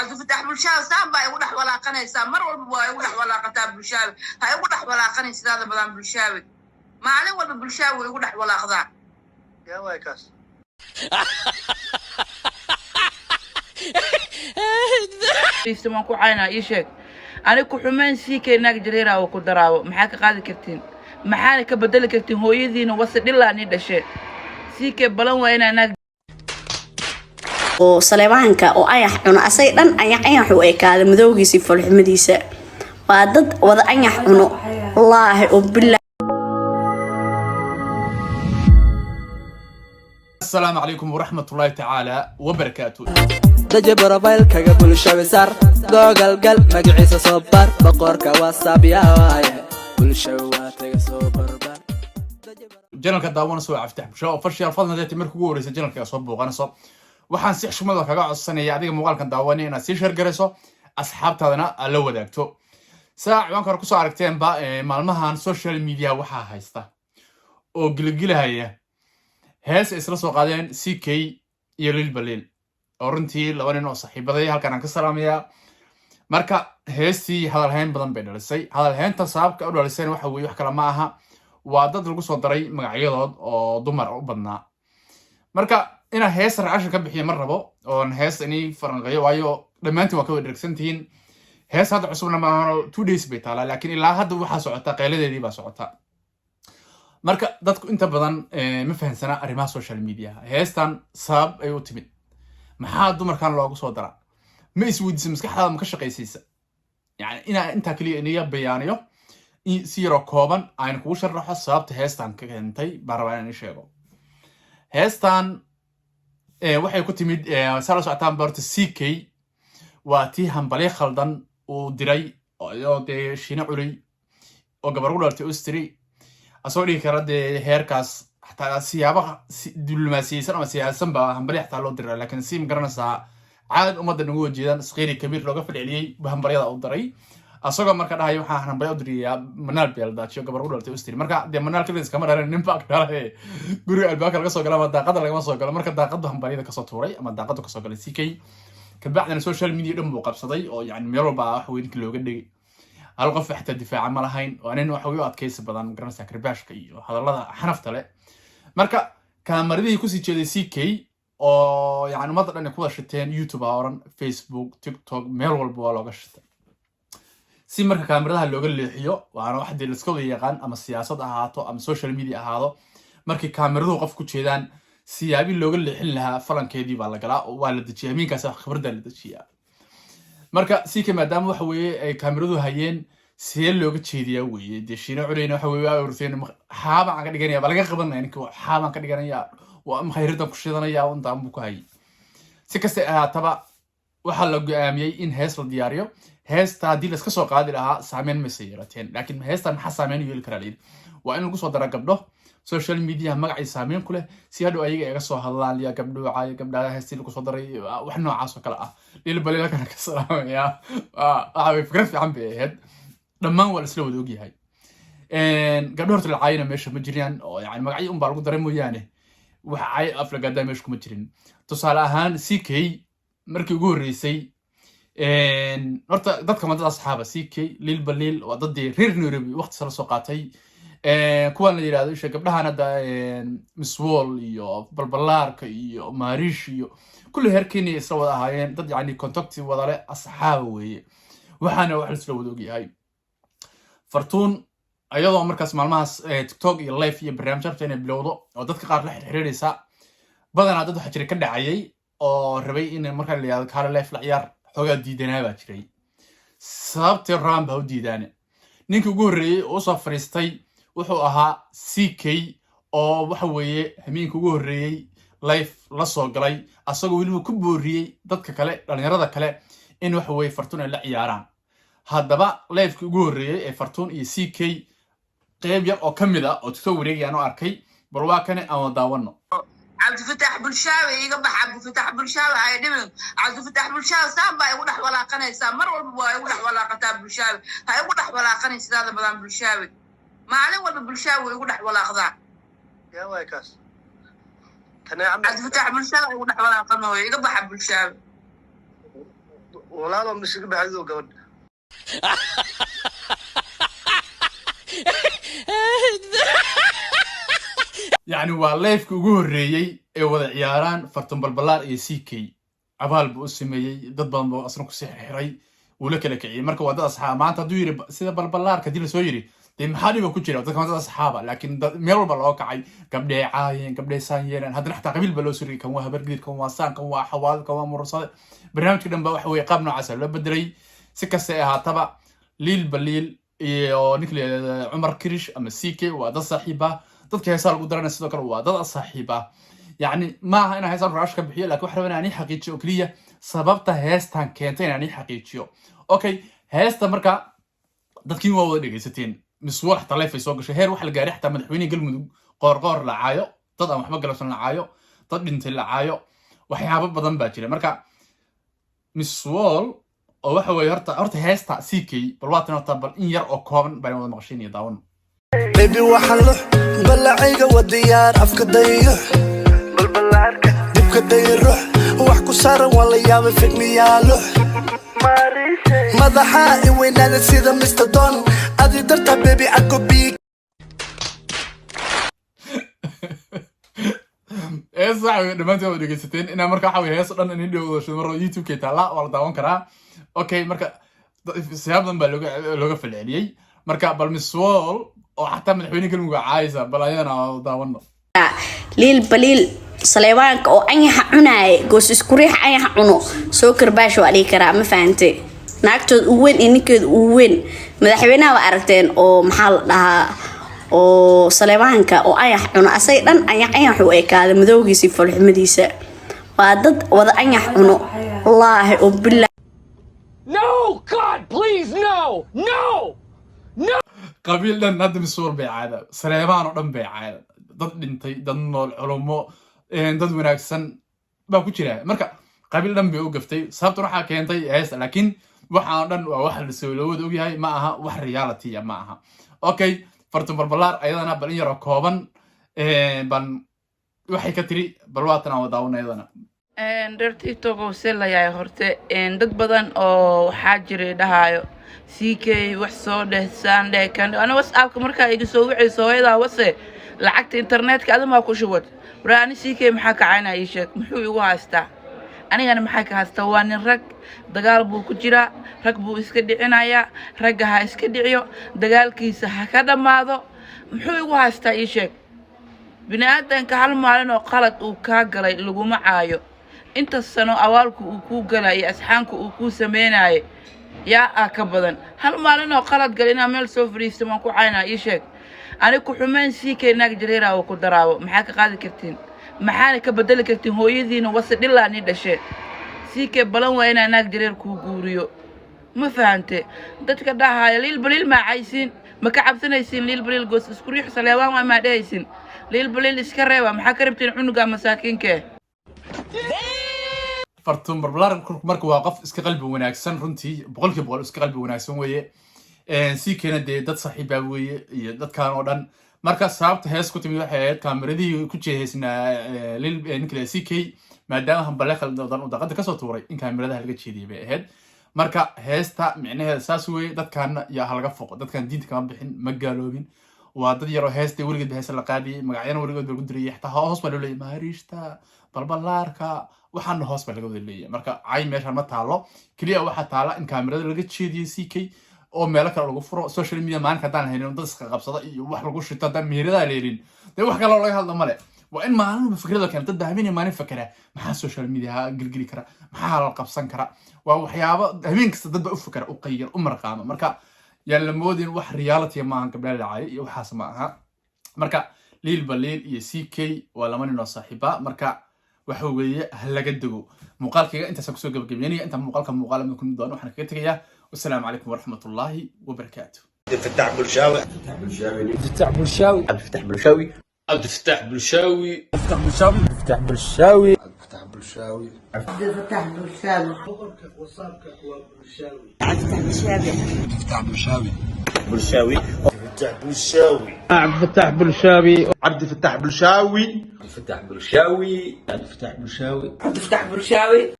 Cabdifataax Bulshaawi saan baa igu dhex walaaqanaysaa, mar walba waa igu dhex walaaqataa. Bulshaawi, ha igu dhex walaaqanin sidaada badan. Bulshaawi, maalin walba Bulshaawi way igu dhex walaaqdaa. Yaa waay kaas? Waan ku caynaa. Ii sheeg ani ku xumeyn sii kee naag jareera oo ku daraawo. Maxaa ka qaadi kartiin? Maxaana ka bedeli kartiin? Hooyadiina wasi dhilaa nii dhashee. Sii kee balan waa inaa naag Oo Saleebaanka oo ayax cuno, asaga dhan ayax ayax u ekaada, madowgiisa iyo foolxumadiisa. Waa dad wada anyax cuno, wallaahi oo billah. Asalaamu calaykum waraxmatullaahi tacaala wabarakaatu. Daji profile-kaga, Bulshawi sar, googalgal magaciisa soo bar, boqorka WhatsApp yaa waaye, Bulshawi waa taga, soo barbar. Channelka daawanayso waa Cabdifatax Bulsho Official. Fadlan deeti marka ugu horeysa channelka soo booqanayso, waxaan si xushmada kaga codsanaya adiga muuqaalkan daawanaya inaad sii share garayso, asxaabtaadana aad la wadaagto. Saa ciwaanka hore kusoo aragteenba, maalmahan social media waxaa haysta oo gilgilahaya hees ay isla soo qaadeen CK iyo Lil Baliil, oo runtii laba nin oo saaxiibaday halkan aan ka salaamayaa. Marka heestii hadalhayn badan bay dhalisay. Hadalhaynta sababka u dhalisayna waxa weeye wax kale ma aha, waa dad lagu soo daray magacyadood oo dumar u badnaa. Marka inaan hees reaction ka bixiyo ma rabo oon hees inii faranqeeyo, waayo dhammaantiin waa ka wada dhergsantihiin. Hees hadda cusubna maahan, 2 days bay taalaa, laakiin ilaa hadda waxaa socota qayladeedii baa socota. Marka dadku inta badan ma fahansana arrimaha social media. Heestan sabab ay u timid, maxaa dumarkan loogu soo daraa, ma isweydiisa? Maskaxdaada ma ka shaqaysiisa? Yani inaa intaa keliya iniga bayaaniyo, in si yaroo kooban aan kugu sharaxo sababta heestan ka keentay baan rabaa inaan sheego. Heestan waxay ku timid, saa la socotaan horta, CK waa tii hambalyo khaldan uu diray oo dee Shiine Culey oo gabar u dhalatay Austri, asagoo dhigi kara dee heerkaas xataa siyaabaha diblomaasiyeysan ama siyaasan ba hambalyo xataa loo diray, laakiin si ma garanaysaa caad ummadda nagu wajeedaan saqiiri kabiir looga falceliyey hambalyada u diray, asagoo marka dhahaya waxaan hambalyo u dirayaa Manaal Beeldaajiyo, gabar u dhalatay Austri. Marka dee Manaal kaliis kama dhalan, nin baa ka dhalay. Guriga albaabka laga soo galo ama daaqada lagama soo galo. Marka daaqadu hambalyada kasoo tuuray ama daaqadu kasoo galay CK, kabacdina social media dhan buu qabsaday oo yani meel walba wax weyn looga dhigay. Hal qof xataa difaaca ma lahayn. Waa nin waxa u adkaysi badan, garanaysaa, karbaashka iyo hadallada xanafta leh. Marka kaamaradihii kusii jeeday CK oo yani ummadda dhan ay ku wada shiteen, YouTube aa oran, Facebook, TikTok, meel walba waa looga shitay. Si marka kaamiradaha looga leexiyo, waana wax dee laiska wada yaqaan, ama siyaasad ahaato ama social media ahaado, markii kaamiraduhu qof ku jeedaan siyaabi looga leexin lahaa falankeedii baa la galaa oo waa la dejiyaa. Amiinkaas khibraddaa la dejiyaa. Marka CK maadaama waxa weeye ay kaamiradu hayeen, see looga jeediyaa weeye? Dee Shiine Culeyna waxa weeye waa urteen, xaabaan ka dhiganaya baa laga qabanaya ninka, xaabaan ka dhiganaya, waa makhayradan ku shidanaya, intaan buu ku hayay. Si kastay ahaataba, waxaa la go'aamiyey in hees la diyaariyo. Heesta haddii laiska soo qaadi lahaa saameyn maysa yeelateen, laakiin heestan maxaa saameyn u yeeli karaa layidhi? Waa in lagu soo dara gabdho social media magacay saameyn ku leh, si hadhow ayaga iga soo hadlaan, ya gabdhuuca iyo gabdhaha heestii lagu soo daray, wax noocaas oo kale ah. Lil Baliil halkan ka salaamaya. Waxa way fikrad fiican bay ahayd, dhammaan waa la isla wada ogyahay. Gabdho horta lacaayina meesha ma jiraan, oo yani magacyo unbaa lagu daray mooyaane, wax cay aflagaadaa meesha kuma jirin. Tusaale ahaan, CK markii ugu horreysay horta dadka waa dad asxaaba. CK, Lil Baliil waa dadii reer Nairobi waqti sala soo qaatay. Kuwan la yidhahdo isha gabdhahan hadda Miss Wall iyo Balbalaarka iyo Maariish iyo kulli heer Kenya isla wada ahaayeen, dad yani contact wada leh, asxaaba weeye. Waxaana wax laisla wada ogyahay, Fartuun ayadoo markaas maalmahaas TikTok iyo live iyo barnaamij rabta inay bilowdo oo dadka qaar la xiriiraysa, badanaa dad waxaa jiray ka dhacayay oo rabay in markaa la yihahdo kaale live la ciyaar, xoogaa diidanaa baa jiray. Sababtee rabaan baa u diidaane. Ninkii ugu horreeyey oo usoo fadhiistay wuxuu ahaa CK, oo waxa weeye hameenka ugu horreeyey live la soo galay, asagoo weliba ku booriyey dadka kale, dhalinyarada kale, in waxa weeye Fartuun ay la ciyaaraan. Haddaba livekii ugu horreeyey ee Fartuun iyo CK qeyb yar oo ka mid ah oo TikTok wareegayaan oo arkay, bal waa kane, aan daawano. Cabdifataax Bulshaawi, iga bax. Cabdifataax Bulshaawi, hay dhibin. Cabdifataax Bulshaawi saan baa igu dhex walaaqanaysaa, mar walba waa igu dhex walaaqataa. Bulshaawi, ha igu dhex walaaqanin sidaada badan. Bulshaawi, maalin walba Bulshaawi way igu dhex walaaqdaa. Yaa waay kaas? Kaneeca? Cabdifataax Bulshaawi igu dhex walaaqanooyo. Iga baxa, Bulshaawi. Walaalo, misiga baxdo gabadha. Yacni waa live-kii ugu horreeyey ee wada ciyaaraan Fartun Balbalaar iyo CK. Abaal buu u sameeyey, dad badan buu asna kusii xirxiray, wuu la kala kiciyey. Marka waa dad asxaab. Maanta hadduu yiri sida Balbalaarka haddii lasoo yiri, dee maxaa dhiba ku jira? Dadka waa dad asxaaba, laakiin meel walba loo kacay, gabdhee caayeen, gabdhee saan yeeleen, haddana xataa qabiil baa loo suriyay: kan waa Habargidir, kan waa saan, kan waa Xawaad, kan waa Murursade. Barnaamijka dhan ba waxa weeye qaab noocaasa loo bedelay. Si kasta ay ahaataba, Liil Baliil iyo ninka la yidhahdo Cumar Kirish ama CK waa dad saaxiib ah. Dadka heesaa lagu daranaya sidoo kale waa dad saaxiib ah. Yacni maaha inaan heestaan raash ka bixiyo, laakiin waxaan rabaa inaan ii xaqiijiyo oo keliya sababta heestan keentay inaan ii xaqiijiyo. Okay, heesta marka dadkiin waa wada dhegaysateen. Miswal xataa live ay soo gashay. Heer waxa la gaaray xataa madaxweyne Galmudug Qoorqoor la caayo, dad aan waxba galabsan la caayo, dad dhintay la caayo, waxyaabo badan baa jira. Marka Miss Wall oo waxa weeye horta heesta CK bal waatan, horta bal in yar oo kooban baan wada maqashayn iyo daawan. Baby, waxaan lux balacayga wa diyaar, afka dayo Balbalaarka. Dibka day ruux wax ku saaran waa la yaabay, fidmiyaalo madaxa i weynaada sida Mr Don adi darta, baby, ako bi. Hees waxa weye dhammaantiin waad dhegeysateen. Inaa marka waxa weye hees o dhan in dhowdasho mar YouTube-kay taalla, waa la daawan karaa. Okay, marka siyaab badan baa looga falceliyey. Marka bal Miss Wall oo xataa madaxweyne Galmudug caayisa, bal ayadana aan daawano. Liil Baliil Saleebaanka oo anyaxa cunaaya, goos isku riix anyaxa cuno, soo karbaash waa dhihi karaa. Ma fahante? Naagtooda ugu weyn iyo ninkeeda ugu weyn madaxweynaha waa aragteen oo maxaa la dhahaa oo Saleebaanka oo anyax cuno, asaga dhan anyax anyax u ekaaday, madowgiisa iyo foolxumadiisa. Waa dad wada anyax cuno, wallaahi oo bilaa. No! God, please, no! No! Qabiil dhan hadda Miss Wall bay caada, Saleebaan oo dhan bay caada, dad dhintay, dad nool, culumo, dad wanaagsan baa ku jira. Marka qabiil dhan bay u gaftay. Sababtan waxaa keentay heesta, laakiin waxaan o dhan waa wax lasoo loo wada ogyahay, ma aha wax reality ma aha. Okay, Fartun Balbalaar ayadana bal in yaroo kooban baan waxay ka tiri, bal waatan aan wadaawana ayadana. Reer TikTok oo selayahay horte, dad badan oo waxaa jiray dhahaayo CK wax soo dheh, saan dheh, kan ana WhatsAppka markaa iga soo wicayso, hooyadaa wase lacagta internetka adamaa ku shubad. Waraa, ani CK maxaa kacaynaya? Ii sheeg, muxuu igu haystaa? Anigana maxaa ka haystaa? Waa nin rag, dagaal buu ku jiraa, rag buu iska dhicinayaa, ragga ha iska dhiciyo, dagaalkiisa ha ka dhammaado. Muxuu igu haystaa? Ii sheeg. Bini aadanka hal maalin oo qalad uu kaa galay laguma caayo. Inta sano awaalku uu kuu galaya, asxaanku uu kuu sameynaayo yaa ah ka badan. Hal maalin oo qalad galay inaa meel soo fadhiista waan ku caynaa? Ii sheeg. Ani ku xumeyn sii kay naag jareera oo ku daraabo, maxaa ka qaadi kartiin? Maxaana ka bedeli kartiin? Hooyadiina wase dhilaa ni dhashe. Sii kay balan waa inaa naag jareer kuu guuriyo. Ma fahante? Dadka dhahaya Liil Baliil maa caysiin, ma ka cabsanaysiin? Liil Baliil goos isku riix Saleebaan waa maa dhehaysin? Liil Baliil iska reeba. Maxaa ka rabtiin cunuga masaakiinka? Fartuun Barbalaar marka waa qof iska qalbi wanaagsan runtii, 100% iska qalbi wanaagsan weeye. Sii keena dee dad saaxiibaa weeye iyo dadkan oo dhan. Marka sababta hees ku timid waxay ahayd kaameradihii ku jeehaysnaa ninka CK, maadaama hambale khaldan uu daaqada kasoo tuuray, in kaamiradaha laga jeediyay bay ahayd. Marka heesta micnaheeda saas weeye. Dadkaana yaa halaga foqo, dadkan diinta kama bixin, ma gaaloobin, waa dad yaroo heesta weligeed ba heesta la qaadiyay, magacyana weligood ba lagu dirayay. Xataa hoos baa loo leeyahy Maariishta Balbalaarka, waxaana hoos baa laga wada leeyahay. Marka cay meeshaan ma taalo, keliya waxaa taala in kaamirada laga jeediyey CK oo meelo kale lagu furo. Social media maalinka haddaan haynin dad iska qabsada iyo wax lagu shito, haddaan meheradaha leelin, dee wax kaloo laga hadlo male. Waa in maalin walba fikrada keena dad baa maalin fakera, maxaa social media gelgeli kara, maxaa la qabsan kara? Waa waxyaabo habeen kasta dad baa u fakera, u qayir, u marqaama. Marka yaan la moodin wax reality maaha, gabdhaha dhacay iyo waxaas ma aha. Marka Liil Baliil iyo CK waa laba nin oo saaxiiba. Marka waxa weeye ha laga dego. Muuqaalkayga intaasaan kusoo gabagabeynaya. Intaan muuqaalka muuqaal mid kulmi doono, waxaan kaga tegayaa wasalaamu calaykum waraxmatullaahi wabarakaatu. فتح بلشاوي. فتح بلشاوي. عبد الفتاح بلشاوي. عبد الفتاح بلشاوي. فتح بلشاوي. فتح بلشاوي. فتح بلشاوي. Cabdifataax Bulshaawi. Boqorka WhatsAppka waa Bulshaawi. فتح بلشاوي. بلشاوي. فتح بلشاوي. عبد الفتاح بلشاوي. عبد الفتاح بلشاوي. فتح بلشاوي. عبد الفتاح بلشاوي. Cabdifataax Bulshaawi.